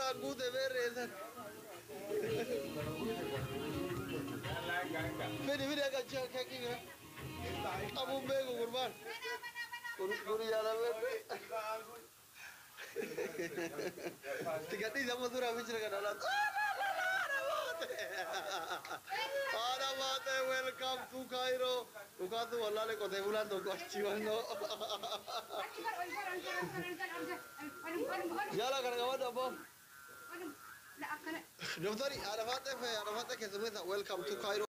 Kaameraa guute beerreessan. Fidi fidi akka keekii bira. Qabuun beeku gurbaan. Kun yaalamee. Tigadhii sama suuraa fi jira kana laata. Haadha baatee welcome to Cairo. Dhugaatu wallaalee qotee bulaan tokko achi wannoo. Yaala kana qabadhu abboo. Doktori haadha faaxee fi haadha faaxee keessummeessa welcome to Cairo.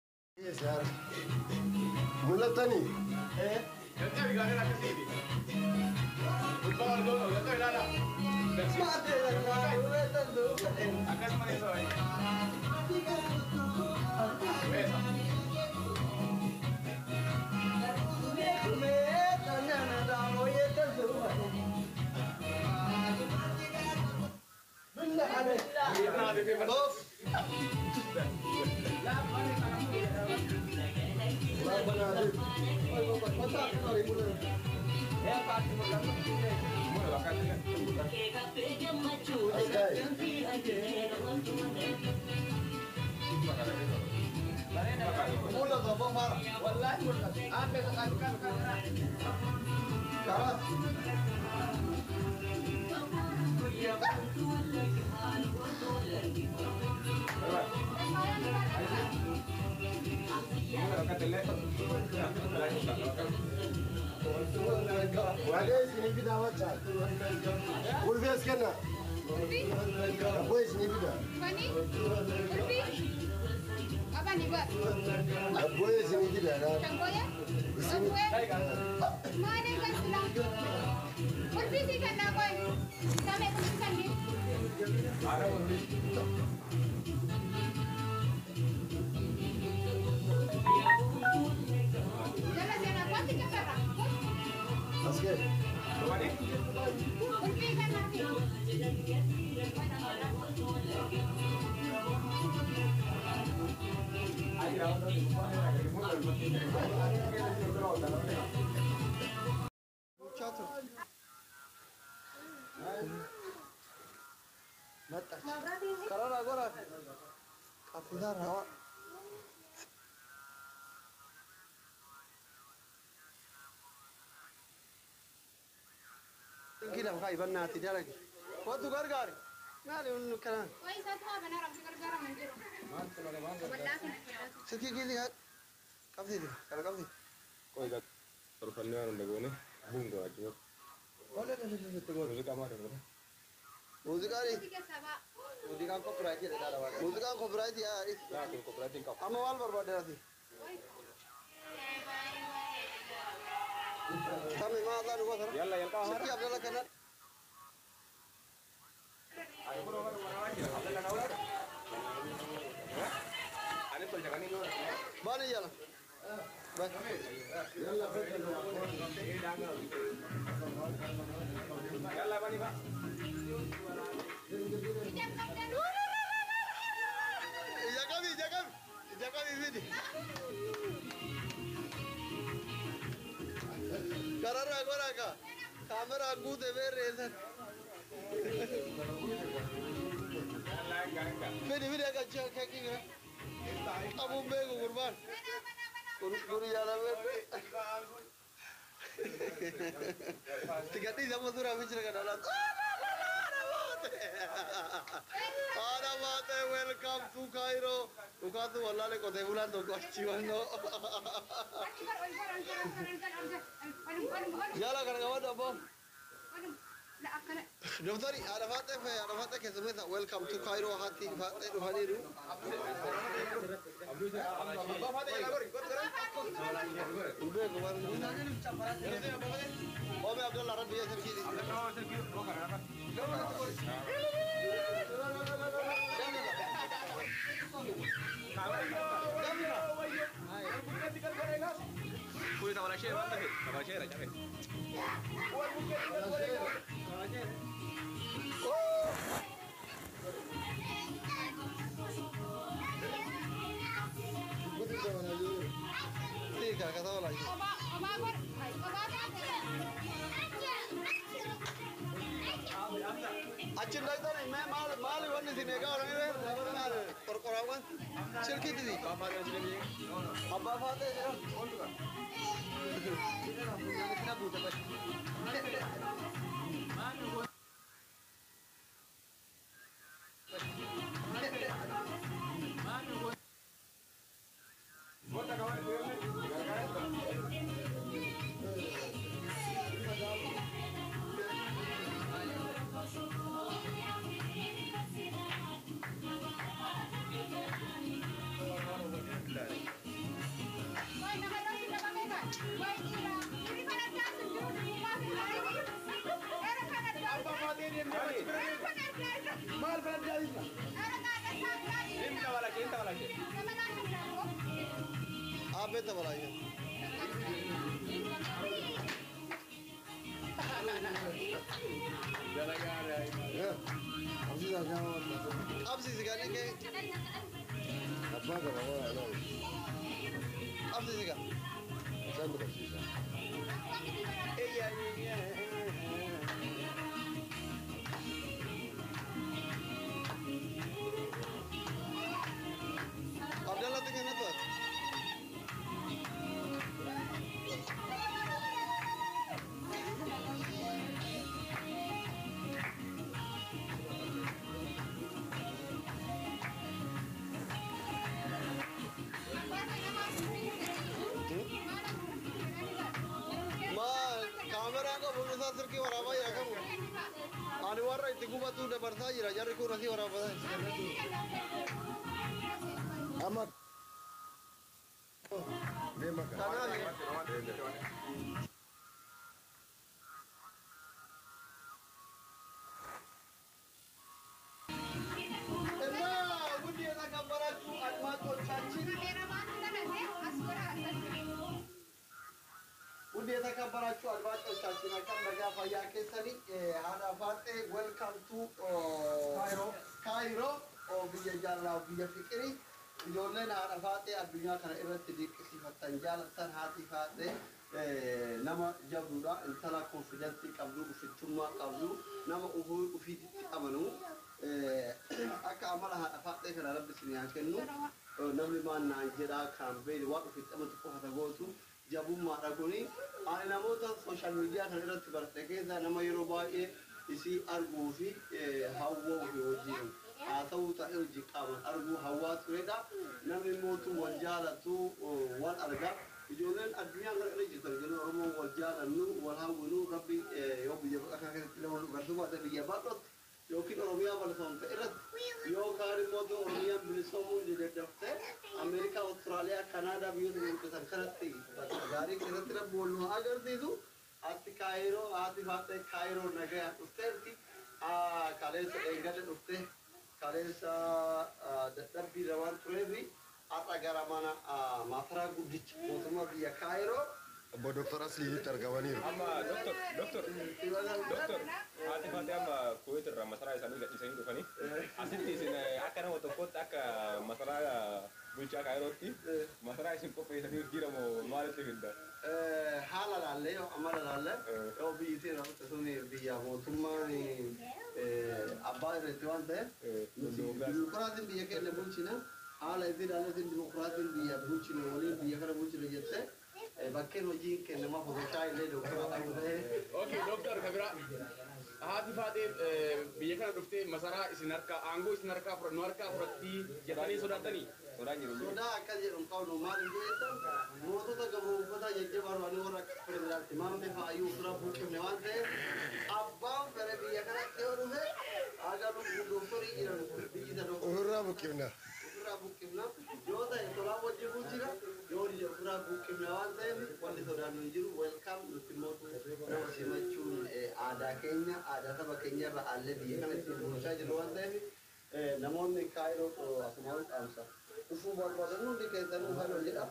Mul'attanii? Of. Mul'atu abboo faara. Karas. Waa'ee isinii fidaa wachaa. Ulfi as kenna. Abboo isinii fidaa. Abboo isinii fidaa. As kenna. መጣች ከረራ ጎራ ቀፊታር ሀዋ Inki lafa ibannati dalagi. Kootu gargaari. Maali hunnu kana? Silkii kiisii qabsiisi. Kana qabsi. Torfannee waan hunda goone buunga wajjin. Muuziqaa maal irra? Muuziqaan Muuziqaan copyright jedhe dhala waaqa. Muuziqaan copyright yaa. Laa kun copyright hin qabu. Amma maal barbaadde? Tami maal nu gosa? Yalla yalla. Silkii Abdalla kana. Bani yalla. Yalla bani ba. Ija qabi ija qabi. Ija qabi fidi. Kararraa goraa ka. Kaameraa guute beerreessan. Fidi fidi akka keekii bira. Qabuun beeku gurbaan. Kun yaalamee. Tigadhii sama suuraa fi jira kana laata. Haadha baatee welcome to Cairo. Dhugaatu wallaalee qotee bulaan tokko achi wannoo. Yaala kana qabadhu abboo. Doktori haadha faaxee fi haadha faaxee keessummeessa welcome to Cairo haati faaxee dhufaniiru. Beeku waan. Oome Abdalla Rabbi yaa silkii. Kuni tabalashee waan ta'e tabalasheera cabe. Sí, kakasaba la. Achi dhaqxanii mee maal maali wanni isin eegaa oolanii qorqoraawwan silkiitti abbaa faatee jira. Abbee dabalaayee. Qabsiisi kan inni Abbaa qaba waa ilaali. Qabsiisi kan. Isaan qabsiisa. Abdallah tinggal network. Ma kaameraan qabu isaa silkii waraabaa jira kamu. Ani warra itti gubatu dabarsaa jira jarri kun asii waraabaa. Amma deema kana. Kanaaf እና ውድ የተከበራችሁ አድማጮቻችን ውድ የተከበራችሁ አድማጮቻችን akkam nagaa fayyaa keessanii haadha Faaxee welcome to Kaayiroo biyya jaalalaa biyya fiqirii. Ijoolleen haadha Faaxee addunyaa kana irratti dinqisiifattan jaalattan, haati Faaxee nama jabduudha, intala confidence qabdu, ufittummaa qabdu, nama ufiitti amanu. Akka amala haadha Faaxee kana Rabbi isin haa kennu. Namni maal naan jedhaa kan beekne waan ofitti amantu qofa gootu jabummaadha kuni. Ani namoota social media kana irratti baradhe keessaa nama yeroo baay'ee isii arguu fi hawwuu fi wajjin haasa'uu ta'e hojii qaaman arguu hawwaa turedha. Namni mootu wal jaalatu wal arga. Ijoolleen addunyaa kana irra jirtan, ijoolleen Oromoo wal jaalannu, wal hawwinu, Rabbi yoo biyya akka keessatti nama nu gartuu baate biyya bal'ootti yookiin Oromiyaa balsoomte irratti yookaan immoo Oromiyaan bilisoomuu daddaftee Ameerikaa, Awustiraaliyaa, Kanaadaa biyyoota gurguddatan kanatti bakka gaarii keessatti Rabbi wal nu agarsiisu. Ati Kaayiroo, haati Faaxee Kaayiroo nagayaan dhufteerti. Kaleessa eegale dhuftee kaleessa dadhabbii irra waan tureefi har'a gara mana masaraa guddicha mootummaa biyya Kaayiroo. Obbo Dooktar Asliitti argamaniiru. Amma doktor doktor doktor haati Faaxee amma Kuwait irraa masaraa isaanii gadhiisanii dhufanii asitti isin akka nama tokkotti akka masaraa bulchaa Kaayirootti masaraa isin qopheessanii jira moo maalitti fidda? Haala laallee yoo amala laallee yoo biyyi isin raawwatte sun biyya mootummaan abbaa irratti waan ta'eef nuti dimokiraatiin biyya keenya bulchina, haala isin laallee isin dimokiraatiin biyya bulchina waliin biyya kana bulchina jettee bakkeen hojiin kennamaa fotochaa illee doktora ta'uu ta'ee. Okay, Doctor Kabira. Haati Faaxee biyya kana dhuftee masaraa isin harkaa, aangoo isin harkaa fudhannu harkaa fudhatti jedhanii sodaatanii. Sodaan jiru. Sodaa akkas jedhu hin qabnu. Maal hin jettan, mootota gabroonfataa jajjabaa duraanii warra akka pirezidaantii Maammee fa'aayyuu ofirraa buqqifne waan ta'eef abbaan fedhe biyya kanatti yoo dhufe haga lubbuu doktorii jiran biyyi sana Ofirraa buqqifna. Ofirraa buqqifna yoo ta'e tolaa wajjin bulchina, yoo dide ofirraa buqqifna waan ta'eef wanni sodaannu hin jiru. Welcome. Nuti mootu nama simachuun aadaa keenya, aadaa saba keenya irra aallee biyya kana ittiin bulchaa jiru waan ta'eef namoonni Kaayiroo asumaan dhaamsa dhufuu barbaadan hundi keessanuu hello jedha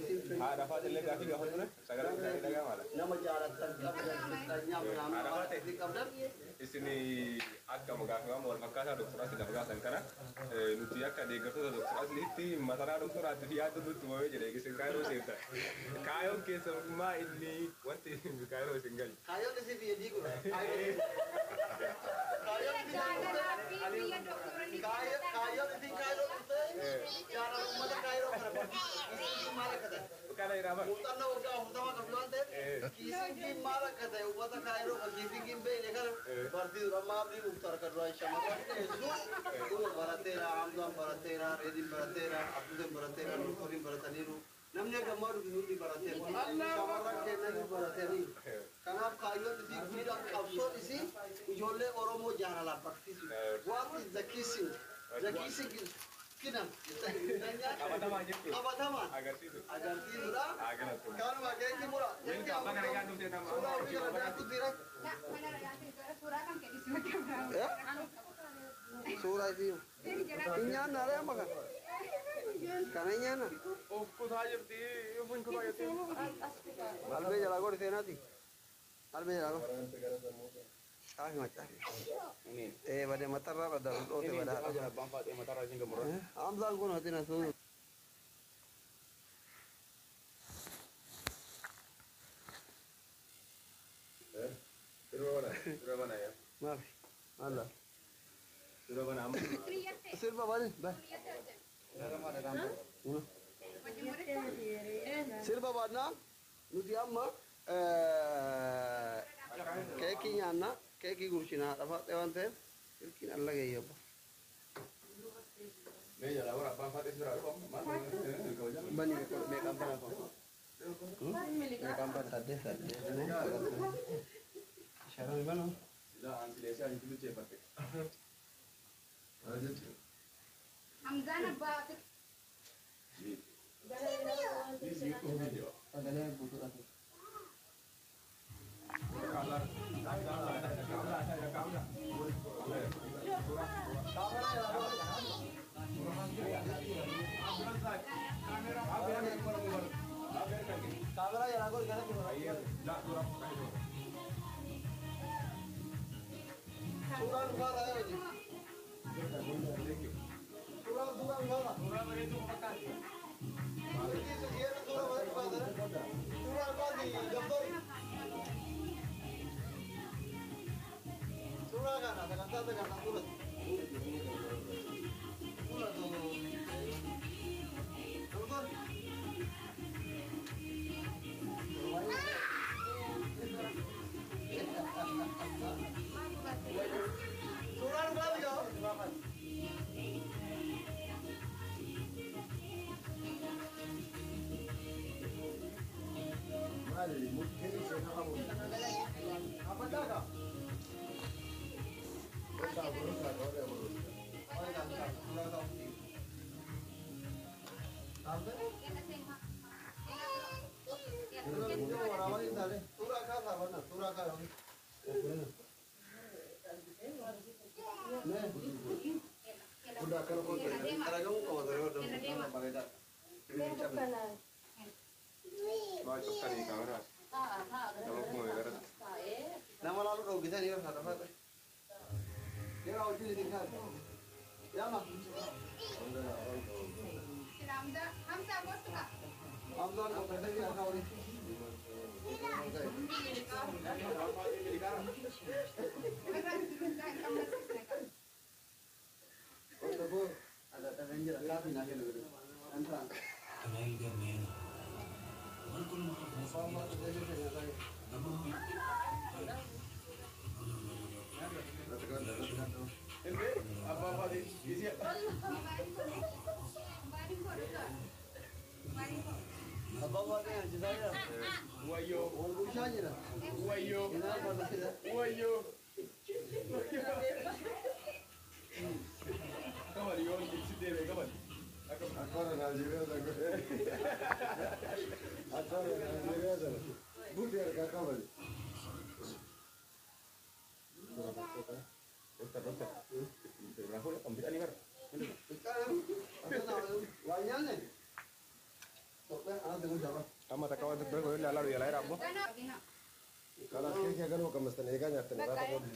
isin. Haadha Faaxee illee gaafii gaafa ture sagalee isaanii dhaga'amaadha. Nama jaalattan qabdan, qixxanyaa Haadha Faaxee. minaamaa qabdan. Isin akka gaafiiwwan wal fakkaataa Doktor Asli lafa gaasan kana nuti akka deeggartoota Doktor Asliitti masaraa doktoraatti fi yaaddu nutti uumamee jira isin Kaayiroo seenta. Kaayoon keessan maa inni wanti isin Kaayiroo isin galche? Kaayyoon isin biyya diiguudha. Kaayyoon Jaalalaa fi biyya doktoronni Kaayyoon isin Kaayiroo dhuftee jaalala uummata Kaayiroo kana barsiisuu maal akka ta'e. Kana irraa bara. Muuxannoo waggaa 40 qabdu waan ta'eef kiisingiin maal akka ta'e uummata Kaayiroo kan kiisingiin beekne kana barsiisuudha. Amma Abdii Muktaar kan duraan shamarran dhiyeessu kun barateera, Hamzaan barateera, Reediin barateera, Abduuteen barateera, Doktoriin barataniiru. Namni akka ammaa dhufu hundi barateera. Shamarran kennan barataniiru. Kanaaf kaayyoon isii guddaan qabsoon isii ijoollee Oromoo jaalalaan barsiisu. What is the kissing? The kissing is kina. Qabatamaan jechuudha. Qabatamaan. Agarsiisu. Agarsiisudha. Agarsiisu. Kanuma keekii mura. Welcome. Bakka nagaan dhuftee nama. Suuraa ofii kana daakuu jira. Suuraa kan kennisu. Suuraa isii. Hin nyaanna ree amma kana. Kana hin nyaanna. Of kutaa jirti. Of hin kutaa jirti. Albee jalaa godhi seenaati. Albee jalaa godhi. Caafi macaafi. Ee badee matarraa badda dhoote badaa. Abbaan Faaxee mataarraa isin gamurra. Hamzaan kun ati na suuru. Sirba bana. Sirba bana yaa. Maafi. Maal Sirba bana amma. Sirba bani. Ba. Sirba baannaa nuti amma keekii nyaanna keekii gurshinaa dhafaadhe waan ta'eef silkiin alla geeyyabba. Mee jalaa bara abbaan Faaxee si biraa dhufa. Maal Bani meeqaan bana kun? Meeqaan bana? Saddeet saddeet. Sharami bana. Ilaa ansileesee ani bilcheeffadhe. Hamzaan abbaa This YouTube video. Sagalee guutuudha. Kaameraa jalaa godhi kanatti godha. Suuraan dhugaadha yoo hojii. Suuraan suuraan dhugaadha. Suuraan baasi doktori. Suuraa kana sagantaa sagantaa suuratu. Suuratu. Doktor. Suuraan baasi yoo. Apa dah? Waa cuftanii kaameraas. Nama kuma garatti. Nama lalu dhoofisanii yoo haadha Yeroo hojii isin kaase. Yama. Hamzaa gostuka. Hamzaan qopheessanii akka horii. Abbaan Faaxee isii Abbaan Faaxee nyachisaa jira. Wayyoo. Wal bulchaa jira. Wayyoo. Inaan bal'isa. Wayyoo. Kabali yoo si deebee kabali. Akkana Naajeeriyaa sana. Akkana Naajeeriyaa sana. Buti harkaa qabani. Doktor, doktor. Rafuudha kan bidhanii bara. Waa nyaanne. Tophee anatti kun jaba. Amma takka waan bira godhee ilaalaa yaalaa jira ammoo. Kanaaf keekii haganuma qammastanii eegaa nyaattanii raata booda.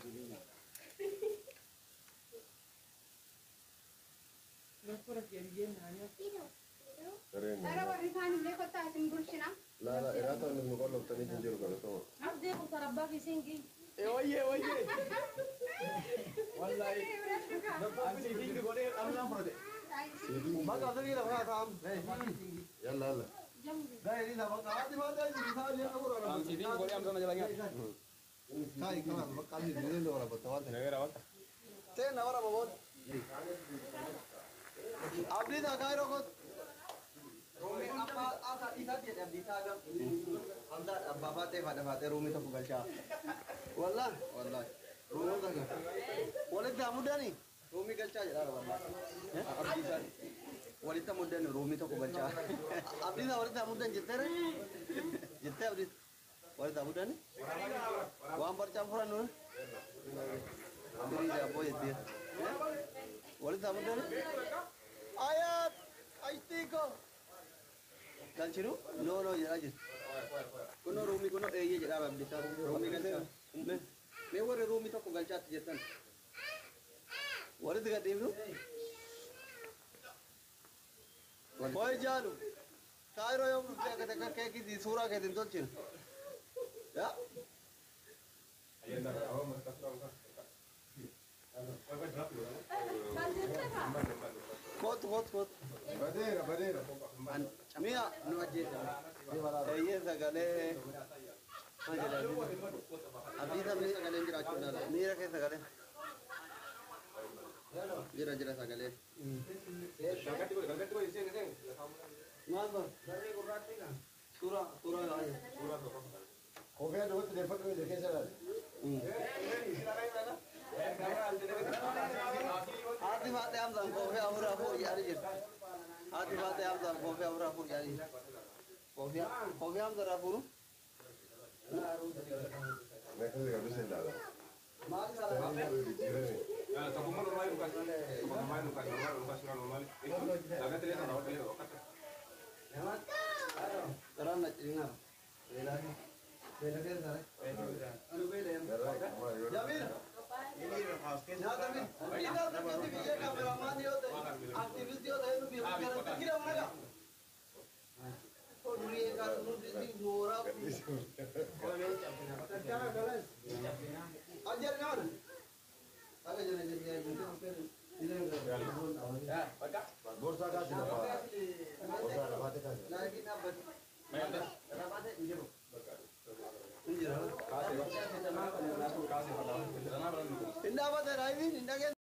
Dara warri kaan illee kottaa isin bulchina. La la, eraata inni nu qolloftanii hin jiru galatoo. Abdii kun tarabbaa fi siinqii. Wayyee wayyee. Wallahi. Ani siitiin godhee dhamnaan fudhate. Bakka asirrii lafa kaa'am. Yalla yalla. Ga'ee ni bakka haati faaxee isaa Am siitiin godhee amsa na jala nyaata. Kai kalas bakka asii ni waraabata waan ta'eef. Nagara wanta. Ta'e na waraaba booda. Abdiin Akaayiroo kot. Ruumii abbaa asa isa jedhe abdii isaa gam. Hamzaa abbaa faaxee faadha faaxee ruumii tokko galchaa. Wallah wallah. Ruumii tokko. Walitti hamuudani ruumii galchaa jedhaa wallah. Abdii isaa walitti hamuudani ruumii tokko galchaa. Abdii isaa walitti hamuudan jetteere? Jettee abdii walitti hamuudani? Waan barcaan furannu. Firii jaabboo jettee. Walitti hamuudani? Ayat! Ashtiiko! Galchinu? No, no, jedhaa jirti. Kunoo ruumii kunoo eeyyee jedhaa abdiisaa. Ruumii galchaa. Mee warri ruumii tokko galchaatti jettan. Walitti gadhiifnu? Hooyi jaalu. Kaayiroo yoom dhuftee akka takka keekiitii suuraa keetiin tolchinu? Yaa? Kootu kootu kootu. Badeera badeera. Mi'a nu ajjeesa. Eeyyee sagalee. Maal jedhaa? Abdiisaa mi'a sagaleen jiraachuu danda'a. Miira kee sagalee. Jira jira sagalee. Maal bara? Suuraa suuraa gahaa. Kophee duubatti deeffadhu ija keessa ilaali. Haati faaxee Hamzaan koofee afur afur jedhanii jirti. Haati faaxee Hamzaan koofee afur afur jedhanii jirti. Koofee koofee Hamzaan afuru. Meeshaa gabbisa ilaala. Tokkummaa normaali dhukaas. Tokkummaa normaali dhukaas. Normaali dhukaas suuraa normaali. Lagatti illee sana waliin akkata. Karaan na ciriinaa. Beelaa beela keessa ree. Anu beela yam. Jamiila. Nyaata mi. Nyaata mi biyya kaameramaan yoo ta'e aktivistii yoo ta'e nu biyya kana kira mana gaa. Durii eegaa nuti mooraa. Ajjal nama. Akka jala jala Gorsaa kaasi lafa. Gorsaa lafaatti kaasi. Laakiin dhaabbatu. Hin jira. Kaasee. Kaasee. Hin dhaabbate raayibiin hin dhageenye.